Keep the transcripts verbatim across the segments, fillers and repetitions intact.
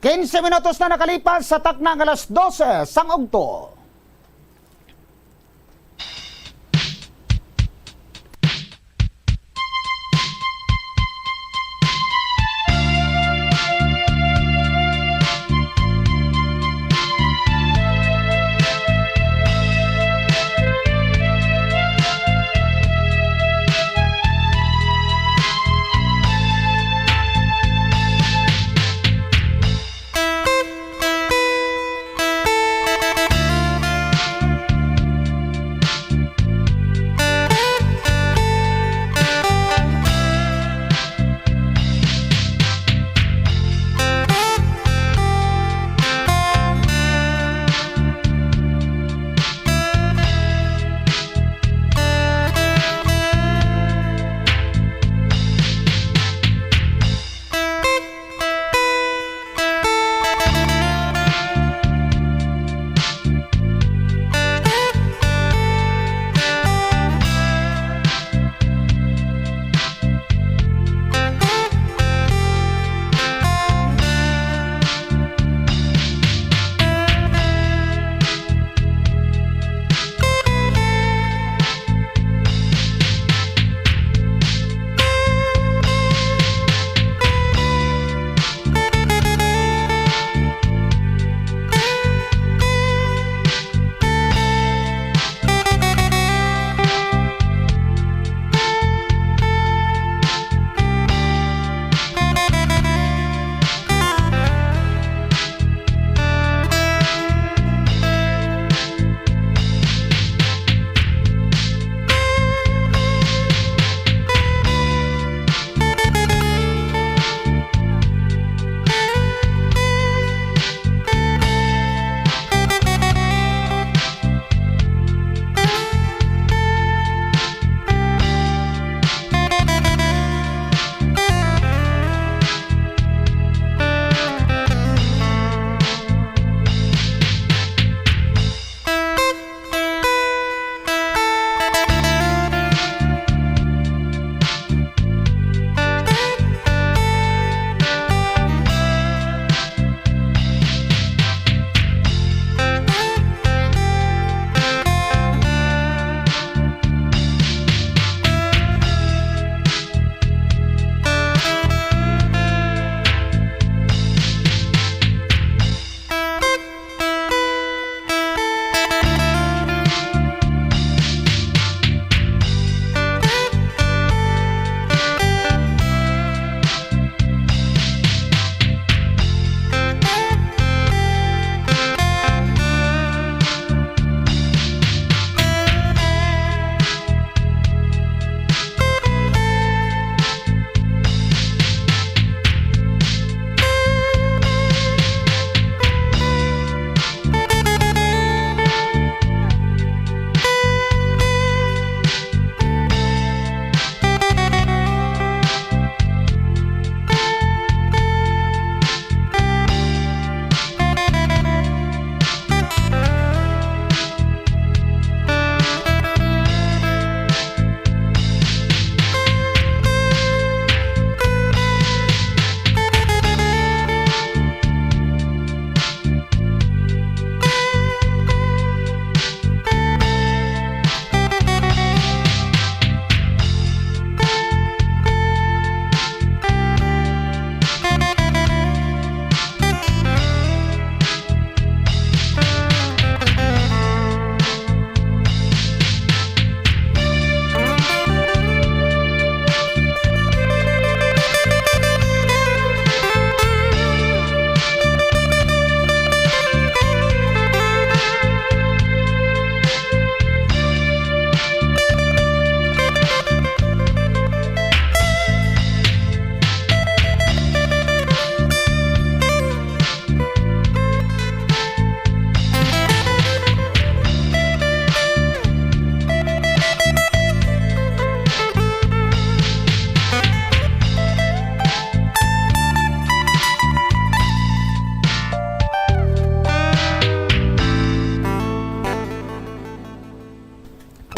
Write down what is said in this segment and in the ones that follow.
Quince minutos na nakalipas sa takna nga alas dose sang ugto.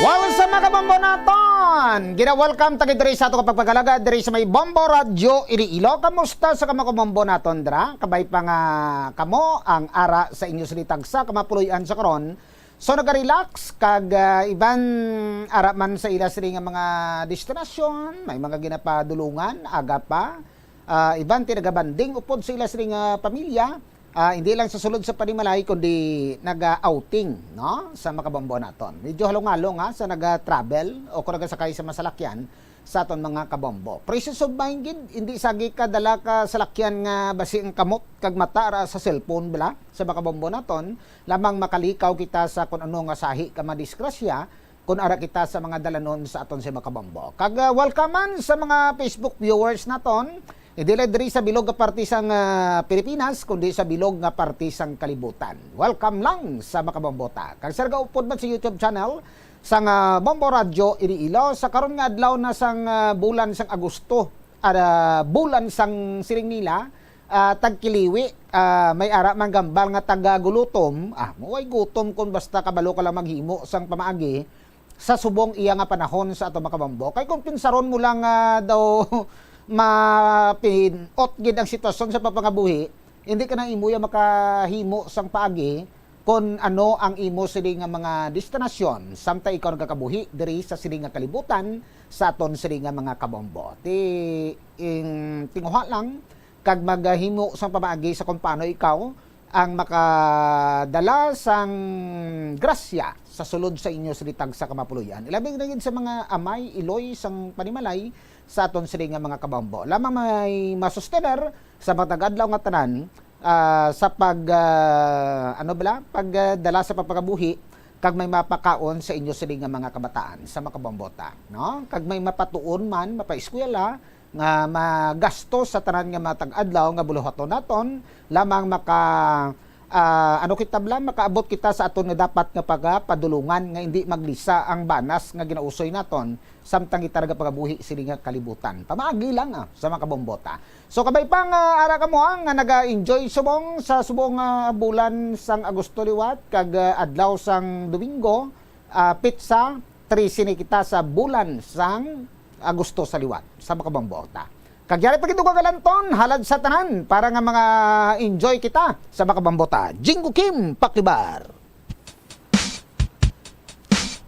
Well, sa mga kabombo naton, Gina-welcome ta gid diri sa ato ka pagpagalagad diri sa may Bombo Radyo Iloilo. Kamusta sa kamo ka Bombo naton dira? Kabay pa nga kamo ang ara sa inyo sini tagsa ka mapuloy-an sa karon. So, naga-relax kag, ah, iban ara man sa ila sini nga mga destinasyon, may mga ginapadulungan, aga pa. Ah, iban ti nagabanding upod sa ila sini nga pamilya. Ah, hindi lang sa sulod sa panimalay, kundi naga-outing, no? Sa makabombo naton. Medyo halong-halong, ha, sa naga-travel o kung nagasakay sa masalakyan sa aton mga kabombo. Presence of mind gid, hindi sagi ka dala ka salakyan nga basi ang kamot kag mata ra sa cellphone, bala, sa makabombo naton, lamang makalikaw kita sa kung ano nga sahi ka madisgrasya, kung ara kita sa mga dalanon sa aton sa makabombo. Kag, ah, welcome man sa mga Facebook viewers naton, hindi lang diri sa bilog nga parte sang, ah, Pilipinas, kundi sa bilog nga parte sang kalibutan. Welcome lang sa Makabombota. Kag sa nagaupod man sa YouTube channel sang, ah, Bombo Radyo Iloilo, sa karon nga adlaw na sang, ah, bulan sang Agosto, ah, bulan sang siling nila, ah, tagkiliwi, ah, may ara man gambal nga taga-gulutom, ah, maway gutom kung basta kabalo ka lang maghimo sang pamaagi, sa subong iya nga panahon sa ato makabombo. Kay kung pinsaron mo lang nga daw mapin-ot gid ang sitwasyon sa papangabuhi, hindi ka na imo ya makahimo sang paagi kon ano ang imo sini nga mga destinasyon, samtang ikaw nagakabuhi diri sa sini nga kalibutan sa aton sini nga mga kabombo. Ti, ing, tinguha lang, kag maghimo sang pamaagi sa kung paano ikaw ang makadala sang grasya sa sulod sa inyo sini tagsa ka mapuloy-an. Ilabi na gid sa mga amay, iloy sang panimalay sa aton sini nga mga kabombo. Lamang may masustener sa matag adlaw nga tanan, ah, sa pag, ah, ano bala? Pag, ah, dala sa pagpakabuhi kag may mapakaon sa inyo sini nga mga kabataan sa makabombota, no? Kag may mapatuon man, mapaeskwela, nga magasto sa tanan nga matag adlaw nga buluhaton naton, lamang maka, ah, ano kita bala, makaabot kita sa aton nga dapat nga pagapadulungan nga hindi maglisa ang banas nga ginausoy naton samtang kita nagapagabuhi sini nga kalibutan. Pamaagi lang, ah, sa makabombota. So, kabay pa nga ara kamo, ah, nga naga-enjoy subong sa subong nga bulan sang Agosto liwat kag, ah, adlaw sang Domingo, ah, petsa trese ni kita sa bulan sang Agosto sa liwat sa Makabambota. Kag yari pa gid, dugang galanton, halad sa tanan para nga mga enjoy kita sa Makabambota. Jingo Kim, pakibar.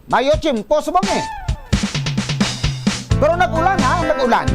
Mayo tiyempo subong eh. Pero nag-ulan, ha? Nag-ulan.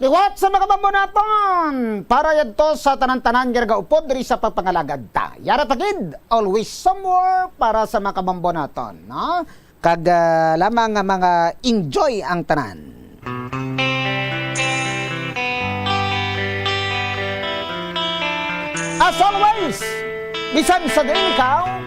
Liwat sa mga kabambunaton, para yadto sa tanan-tanan nga nagaupod diri sa pagpangalagad ta. Yara ta gid, always somewhere para sa mga kabambunaton, no? Kag, ah, lamang nga mga enjoy ang tanan. As always, bisan sa diin ikaw,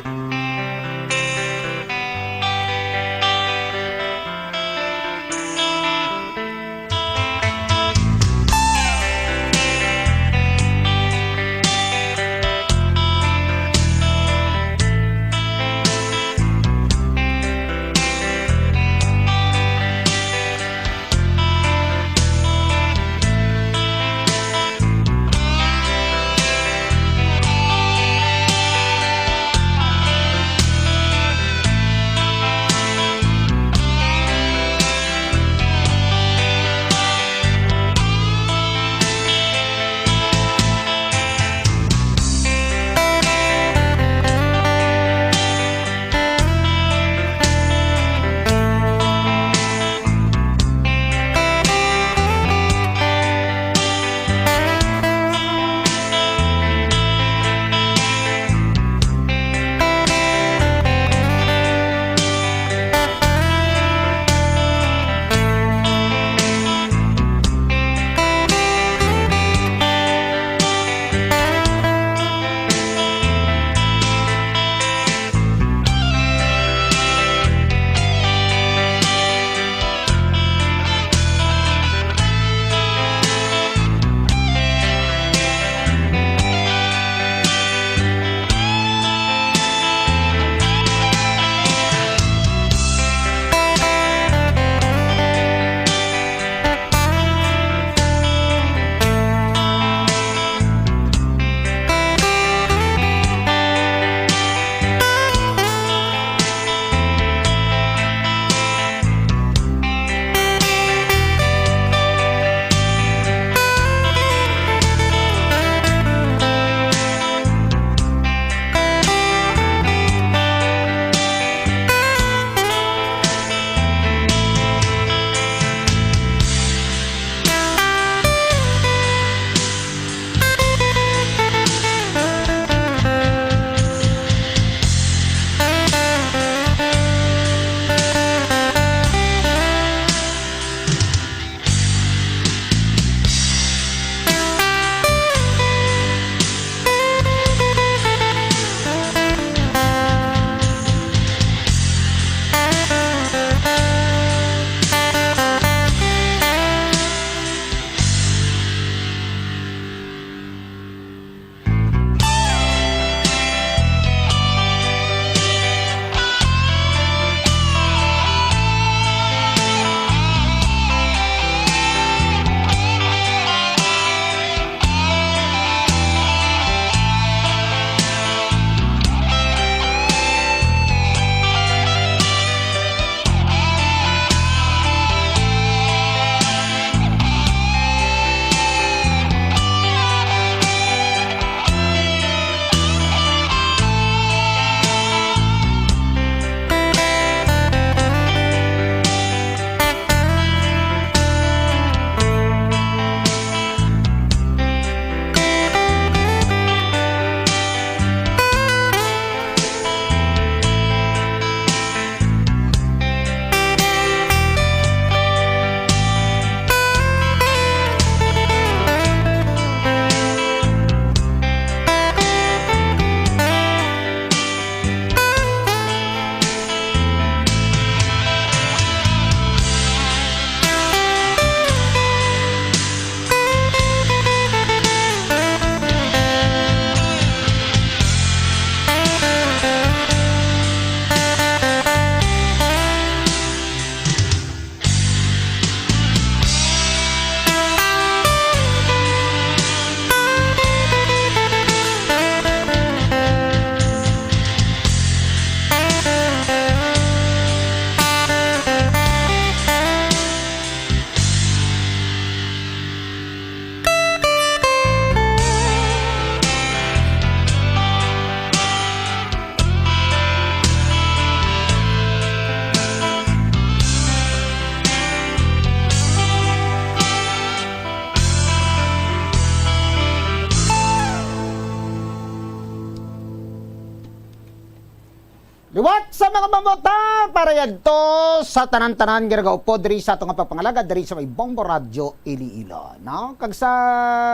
Mga kabambota, para yadto sa tanan-tanan nga nagaupod diri sa ato nga pagpangalaga diri sa may Bombo Radyo Iloilo, no? Kag sa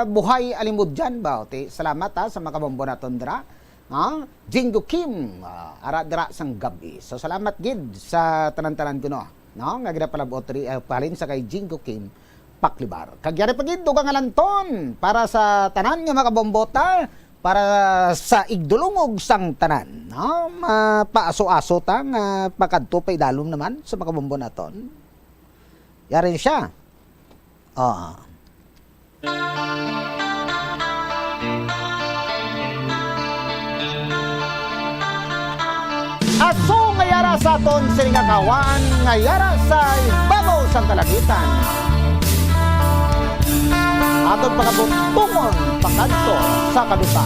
Buhay Alimudyan ba, ti? Salamat, ha, sa mga kabombo naton dira. Ha? Jingo Kim, ah, ara dira sang gab-i. So, salamat gid sa tanan-tanan kuno, no? Nga ginapalabot diri, ah, pahalin sa kay Jingo Kim Paklibar. Kag yari pa gid, dugang alanton para sa tanan nga mga kabombota, para sa igdulungog sang tanan, no? Mapaaso-aso ta nga pakadto pa idalom naman sa mga kabombo naton. Yari na siya. Ah. Aso nga yara sa aton sini nga kawan nga yara sa ibabaw sang kalangitan. Aton pagabuntungon pakadto sa kaduta.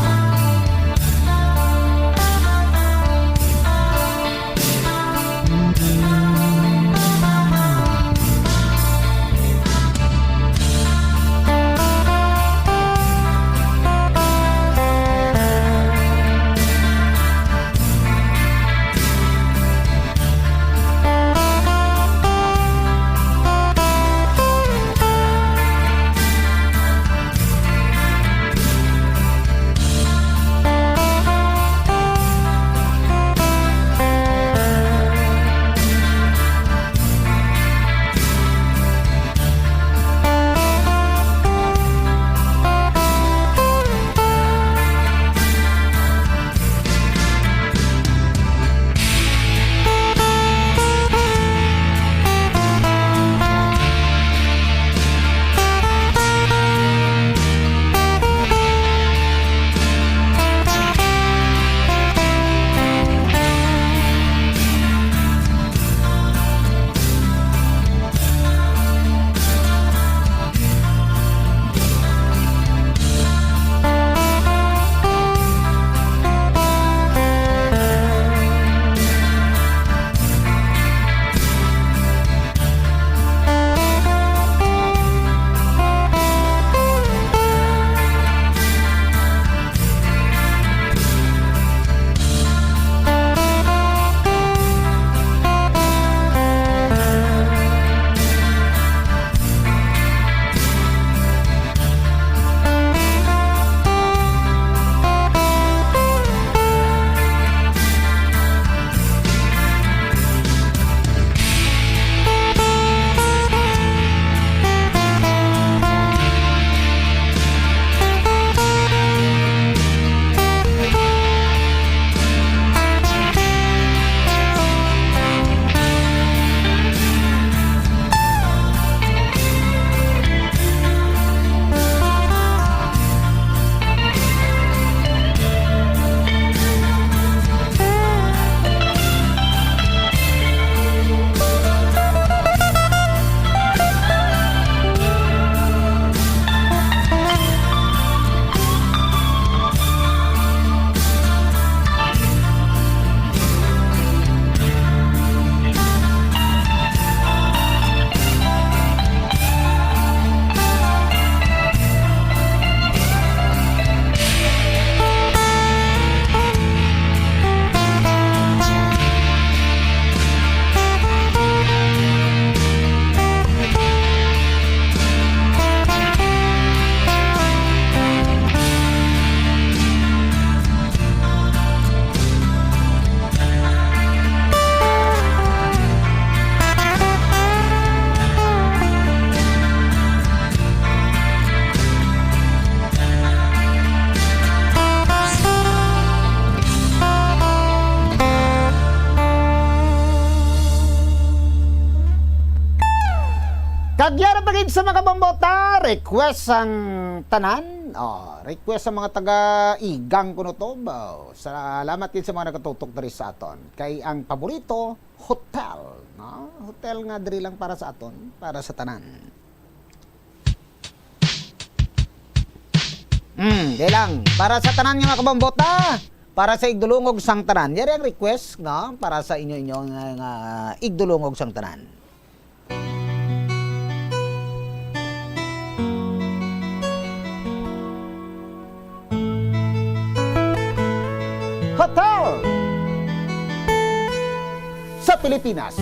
Kag yara pa gid sa mga bambota, request ang tanan. Oh, request sa mga taga Igang kuno to, ba? Salamat gid sa mga nagatutok diri sa aton. Kay ang paborito, hotel, no? Hotel nga diri lang para sa aton, para sa tanan. Hmm, di lang. Para sa tanan nga mga kabambota, para sa igdulungog sang tanan. Yari ang request, no? Para sa inyo-inyo nga, nga igdulungog sang tanan. Hotel! Pilipinas.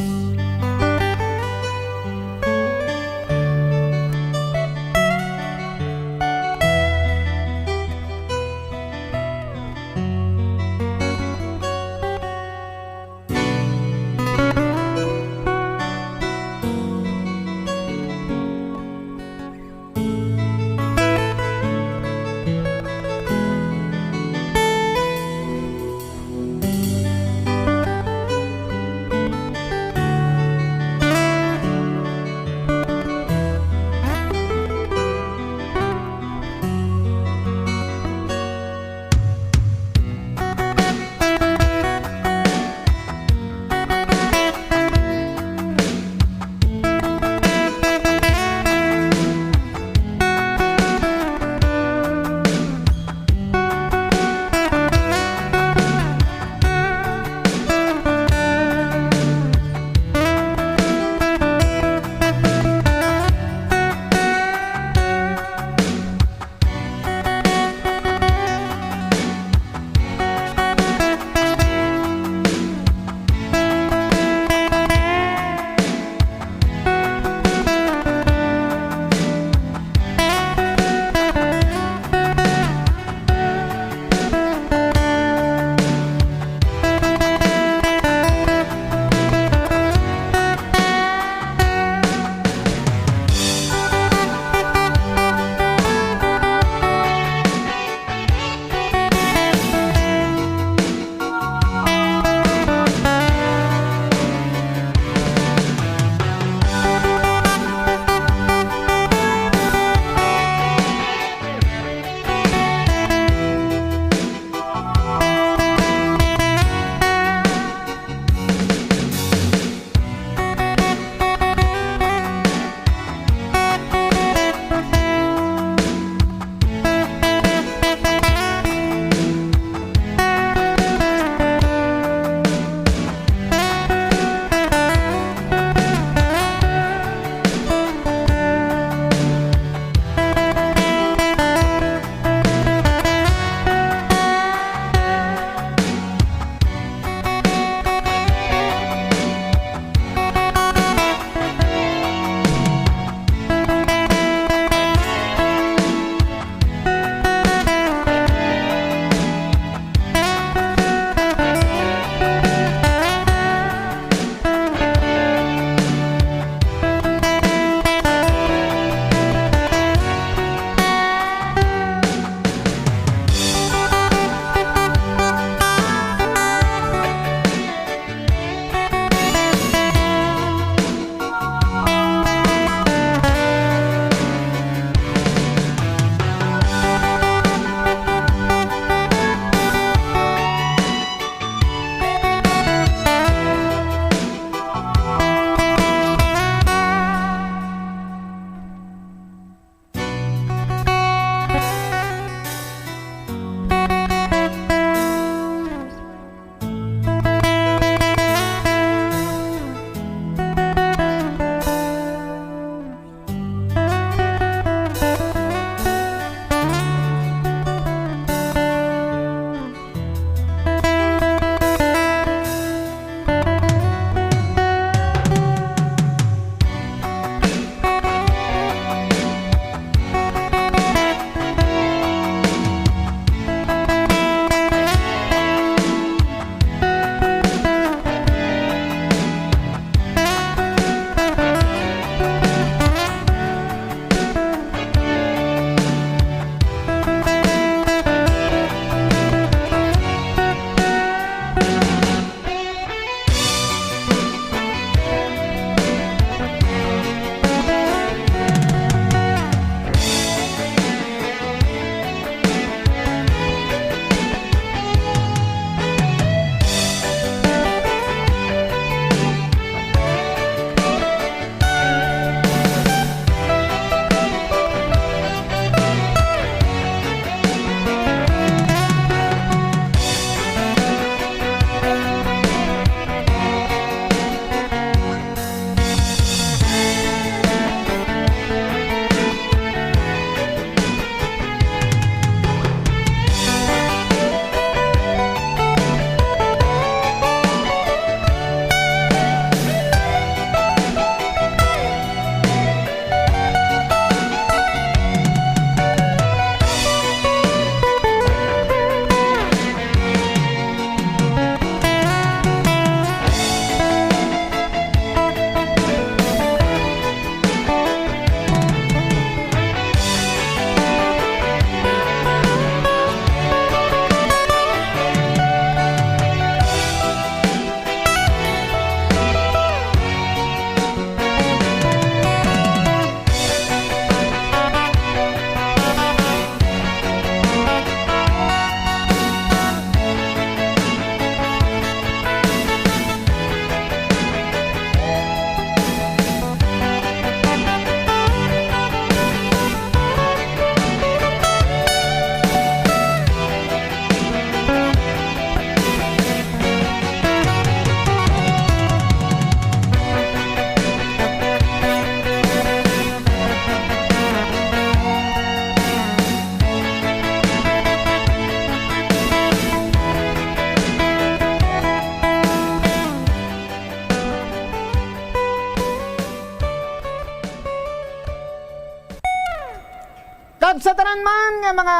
Sa tanan man nga mga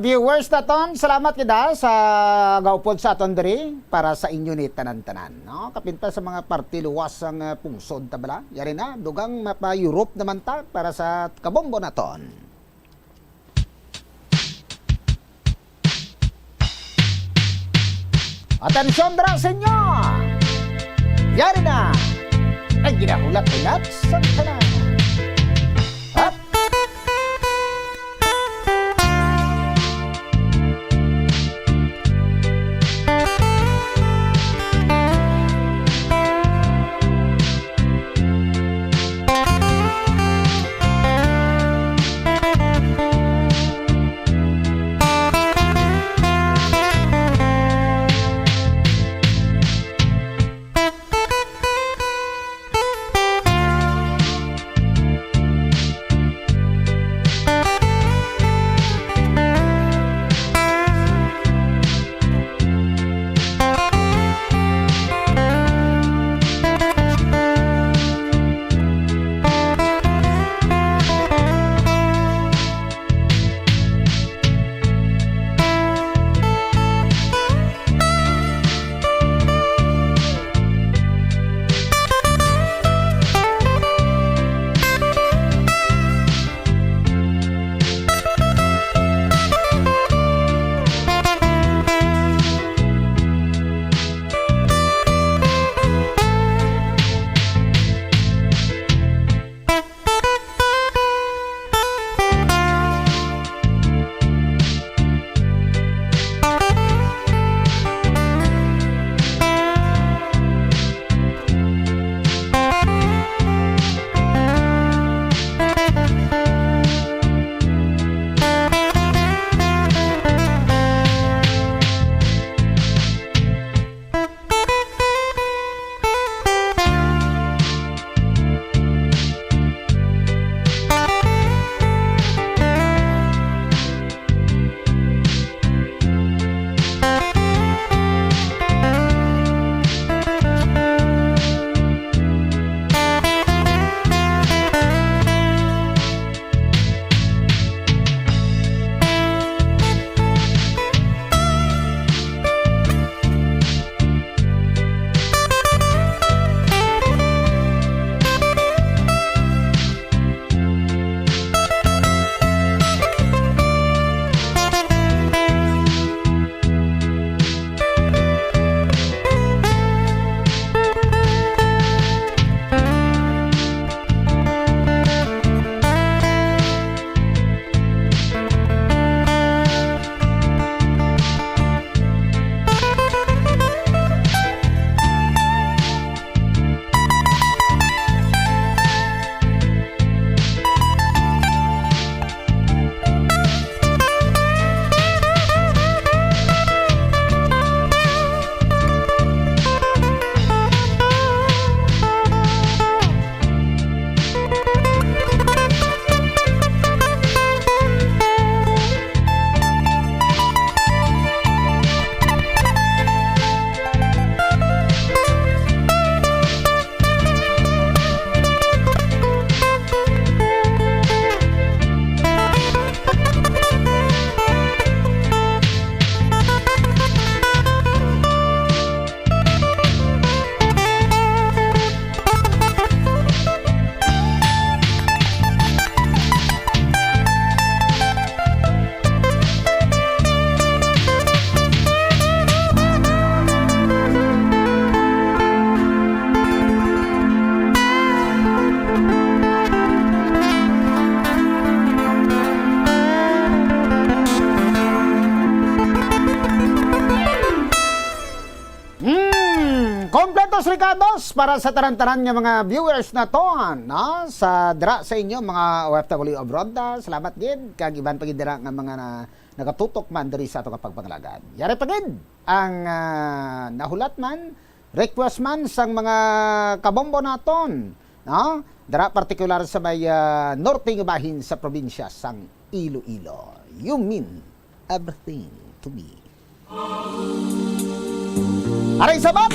viewers naton, salamat kita sa gaupod sa aton diri para sa inyo ni tanan-tanan, no? Kapin pa sa mga parte luwas sang, ah, pungsod ta bala. Yari na, dugang mapa-Europe naman ta para sa kabombo naton. Atensyon dira sa inyo! Yari na ang ginahulat-hulat sa tanan. Up! Mm, kompletos rekados para sa tanan-tanan nga mga viewers naton, no? Sa dira sa inyo, mga O F W abroad, ah, salamat gid, kag iban pa gid dira nga mga na-, nagatutok man diri sa ato nga pagpangalagad. Yari pa gid ang, ah, nahulat man, request man sang mga kabombo naton, no? Dira partikular sa may, ah, norte nga bahin sa probinsya sang Iloilo. You mean everything to me. Aray sabat!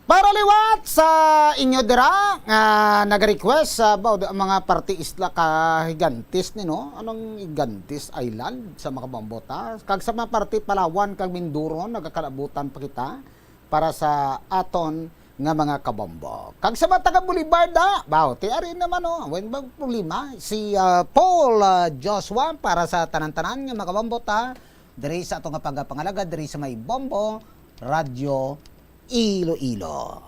Para liwat sa inyo dira nga nag-request sa ba, mga parte isla ka Higantes ni, no? Anong Higantes Island sa Makabambot, ha? Kag sa mga parte Palawan kag Mindoro, nagakalabutan pa kita para sa aton nga mga kabombo. Kag sa mga taga Boulevard, ha? Baw, ti ari naman, oh. Wen ba problema? Si, ah, Paul, ah, Joshua para sa tanan-tanan nga mga kabombo, ha? Diri sa ato nga pagapangalagad, diri sa may Bombo, Radyo Iloilo.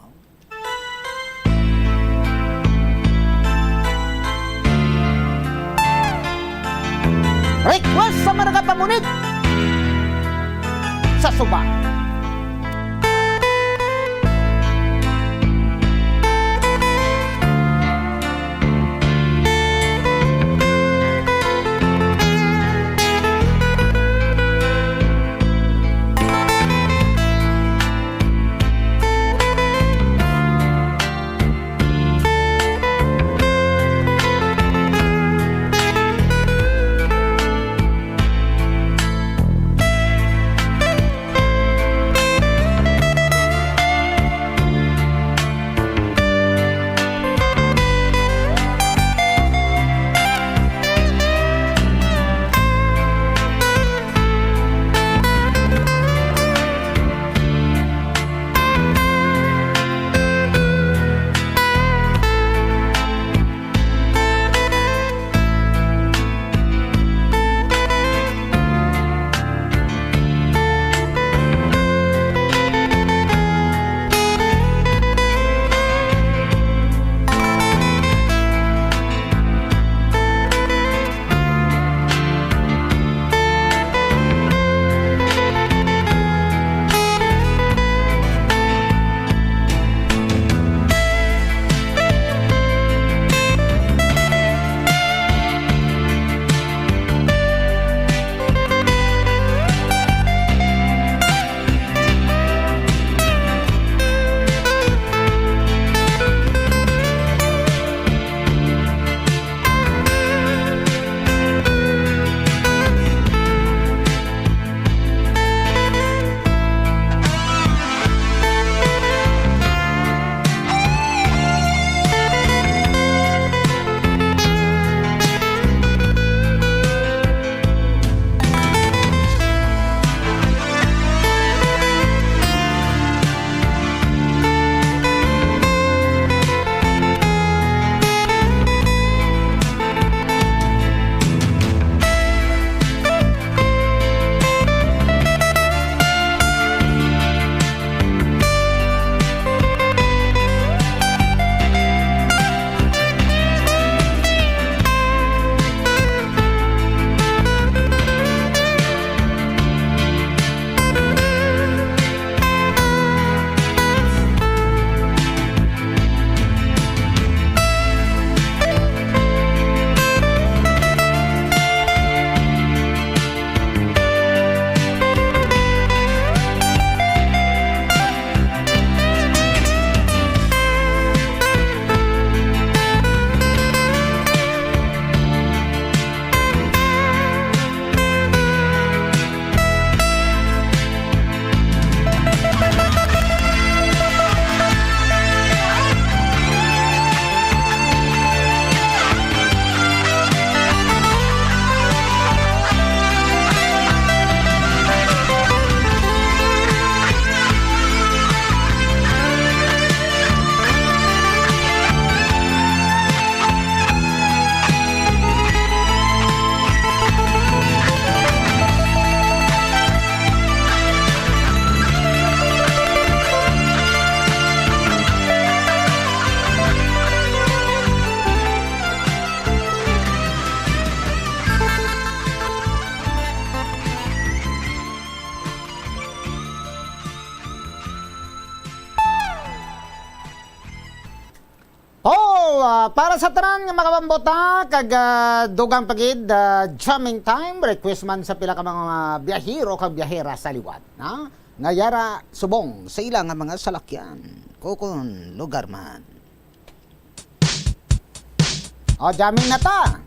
Request sa mga nagapamunik sa suba. Paul, ah, para sa tanan nga makabambota kag, ah, dugang pa gid, ah, jamming time, request man sa pila ka mga biyahero kag biyahera sa liwat, ha? Nga yara subong sa ila nga mga salakyan, kukon lugar man. O, jamming na ta.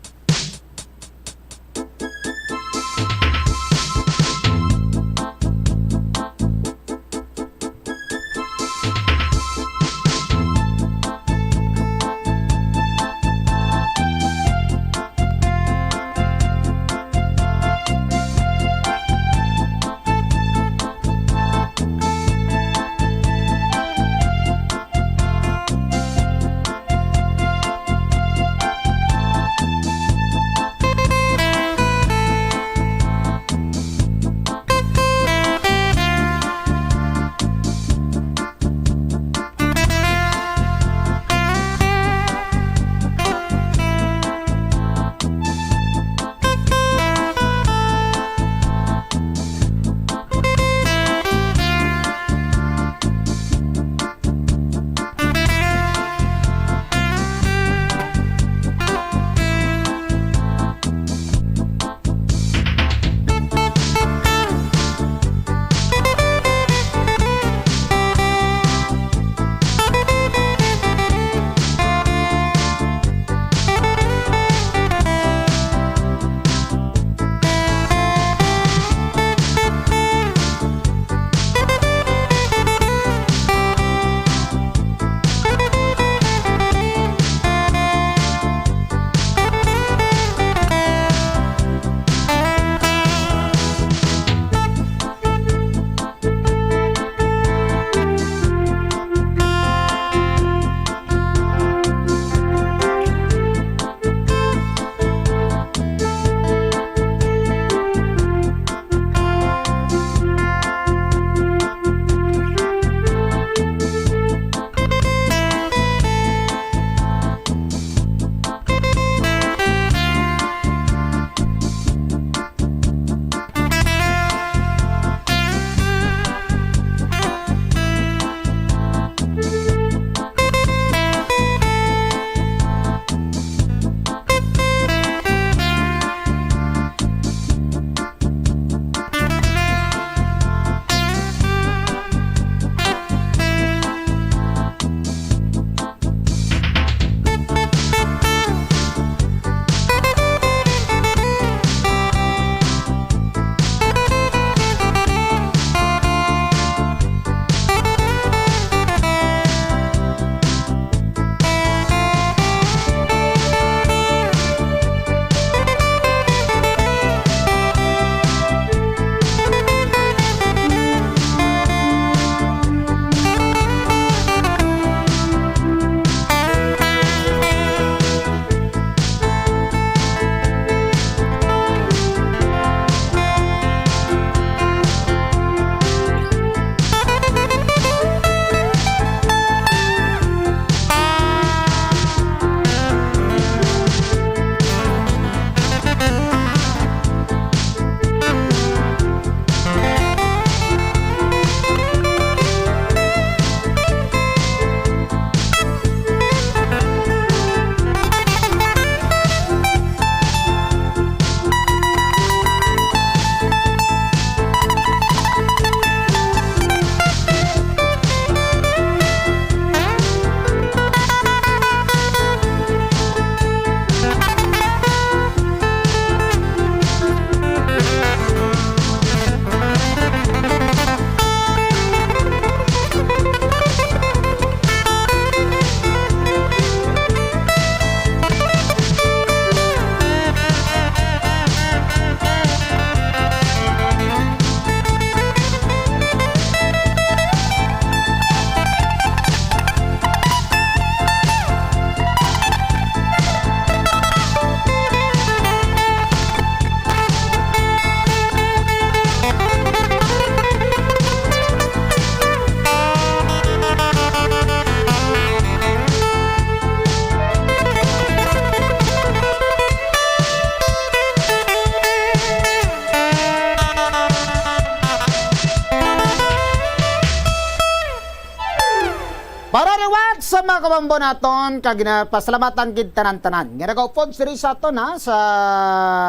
What's up, mga kabombo naton? Kag ginapasalamatan gid tanan-tanan nga nagaupod diri sa aton, ha, sa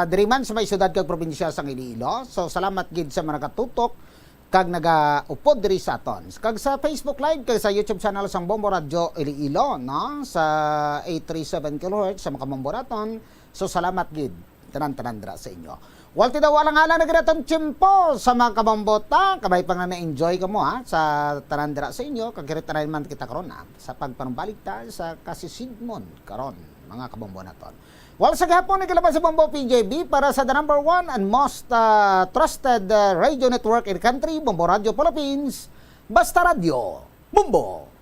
diri man sa may syudad kag probinsya sang Iloilo. So, salamat gid sa mga nakatutok kag nagaupod diri sa aton. Kag sa Facebook Live kag sa YouTube channel sang Bombo Radyo Iloilo, no? Sa eight three seven kilohertz sa mga kabombo naton. So, salamat gid tanan-tanan dira sa inyo. Walti daw alang-alang na gid aton tiyempo sa mga kabombo ta. Kabay pa nga na-enjoy kamo, ha, sa tanan dira sa inyo. Kag kiri tanan man kita karon, ha, sa pagpanumbalik ta sa kasisigmon karon, mga kabombo naton. Well, sa gihapon, nagkalaban si Bombo P J B para sa the number one and most, ah, trusted, ah, radio network in the country, Bombo Radio Philippines. Basta Radyo, Bombo!